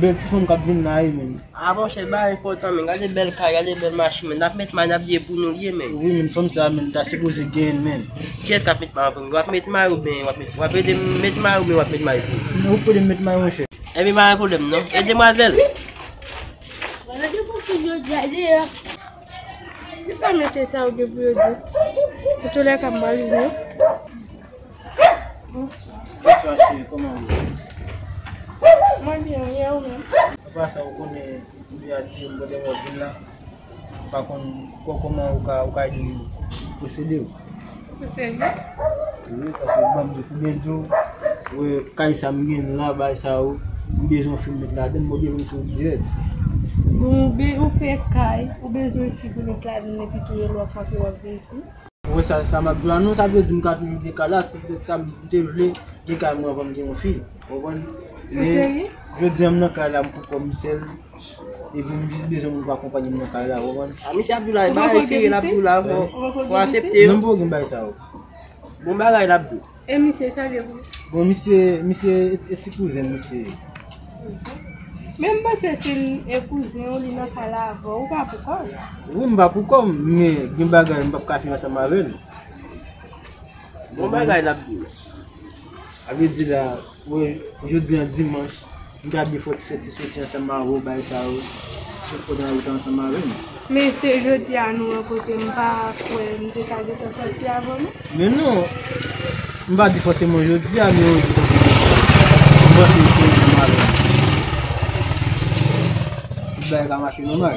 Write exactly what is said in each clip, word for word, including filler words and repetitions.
Ti fanm k ap vin la wi, men. A monchè, bagay enpòtan, men. Gade bèl kay, gade bèl machin, men. N ap met may, n ap di e pou nou l ye, men. Wi, men, fanm sa, men, ta sipoze genyen, men. Kiyès k ap met may an premye? W ap met may oubyen w ap met, w ap ede m met may oubyen w ap met may pou? Ou pede m met may, monchè. Ebyen, pa gen pwoblèm, non. E demwazèl. Gade konfizyon jodi a deyò. Kisa mesye sa yo gen pou yo di? Antoulèka, m pral vini. Bonswa, cheri, kòman w ye? Mwen byen, wi, e ou menm? Apa sa, ou konnen, m byen atire, m pote mwen vin la. M pa konn kò-, kòman ou ka, ou ka ede m posede w. Ou serye? Wi, paske ban m di tou byen di w, kay sa m gen la, bay sa yo, m bezwen yon fi m met ladan l, m oblije vin sou dirèk. Bon, ou be-, ou fè kay, ou bezwen fi pou met ladan l, epi tou yon lòt fwa ke w ap vin fi. Ou wè sa, sa m ap di w la, non, sa vle di m ka toujou gen kay la, se petèt sa m te vle, gen kay mwen anvan m gen yon fi. Ou konprann? Ou serye? Men, jodi a m nan kay la, m pou kò m sèl. Epi m jis bezwen moun pou akonpanye m nan kay la, ou konprann? A, misye Abdoulaye, bagay serye l ap di w la, fò, fò aksepte yo. Non, m poko gen bagay sa yo. Bon bagay l ap di w. E misye, sa l ye pou ou? Bon, misye, misye e, e ti kouzen misye ye. Men m panse si l e kouzen w, li nan kay la avè w, ou pa pou kò w. Wi, m pa pou kò m, men gen bagay m p ap ka fè ansanm avè l. Bon bagay l ap di w. A vle di la, wè, jodi a dimanch, m ta byen fè ti, fè ti soti ansanm avè w, bagay sa yo. Sot kote nan wout ansanm avè m. Men se jodi a nou rankontre, m pa kwè m te ka gentan soti avè w, non. Men non, m pa di fòseman jodi a, men yon jou m panse se ansanm avè m. Tout bagay ka mache nòmal.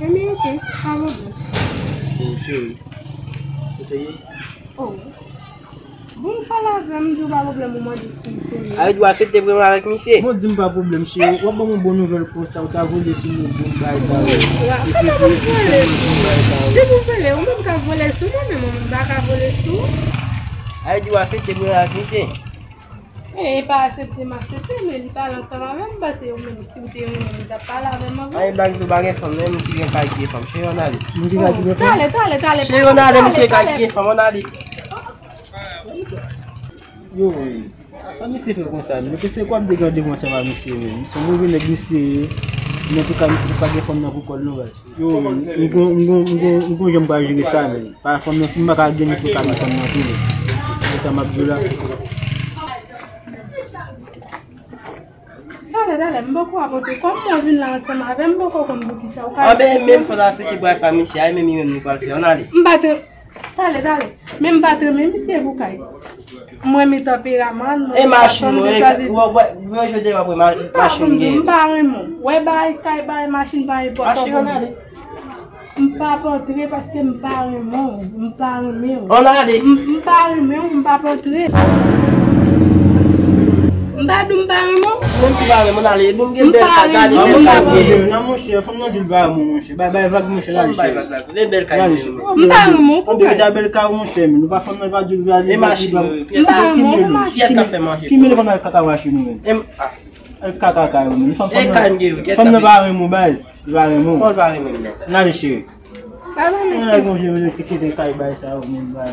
Ebyen, ok, pa pwoblèm. Oh, cheri. Ou serye? Oh. Bon, ou pale avè m, m di w pa pwoblèm, ou mande si m serye. Ayiti, ou aksepte pran avèk misye? Bon, di m pa pwoblèm, cheri. W ap ban m yon bon nouvèl konsa, ou ta vole sou mwen, bon bagay sa yo. Epi, epi, epi, sèlman bon bagay sa yo. Di pou m vole, ou menm k ap vole sou mwen, men mwen, m pa ka vole sou ou. Ayiti, ou aksepte pran avèk misye? E, e pa aksepte, m aksepte, men li pale ansanm avè m, paske ou menm, si w te renmen m, ou t ap pale avè m anvan. Ay, blag tou pa gen fanm, menm ki gen kay ki gen fanm. Cheri, ann ale. Moun ki gen kay ki gen fanm? Tale, tale, tale. Cheri, ann ale, moun ki gen kay ki gen fanm, ann ale. Yo, men, sa misye fè konsa, men, se kwa ap degade mwen ansanm ak misye, men. Se yon move nèg misye ye, men antouka, misye pa gen fanm nan pou kò l, non, baz. Yo, men, m gon, m gon, m gon, m gon jan m pral jere sa, men. Pa fanm nan, si m pa ka gen misye ka gen fanm nan tou, men. Se sa m ap di w la. Tale, tale, m poko ap antre. Kòm mwen vin la ansanm avè m, m poko konn poukisa ou ka. Anben, menm fò la, se te bway fami, se ay, menm li menm nou pral fè. Ann ale. M pa te, tale, tale. Men m pa te renmen misye pou kay. Mwen, men tanperaman, mwen, e machin, mwen, wè, wè, wè, jodi a, w ap wè ma-, machin gen. M pa renmen w. Wè, bay kay, bay machin, bay pòt. Mache, ann ale. M p ap antre paske m pa renmen w, m pa renmen w. Ann ale. M, m pa renmen w, m p ap antre. M pa di w m pa renmen w. Menm si w pa renmen w, ann ale. Bon, m gen bèl kay, gade bèl kay m gen. Non, monchè, fanm nan di l pa renmen w, monchè. Bay, bay vag, monchè, ann ale, cheri. Bay vag la. Gen bèl kay m gen. M pa renmen w, pou kay. Ann ale, bèl kay, monchè, men nou pa fanm nan pa di l pa renmen w. E machin, m pa renmen w, pou machin. Kiyès k ap fè manje? Ki mele fanm nan kaka machin nou menm? E m, a. E kaka kay ou menm. Fanm, e fanm nan, kay m gen, fanm nan pa renmen w, baz. Li pa renmen w. Kòman l pa renmen m nan? Ann ale, cheri. Pa renmen, cheri. Ay, bon, cheri, kite kay bay sa yo menm, bay.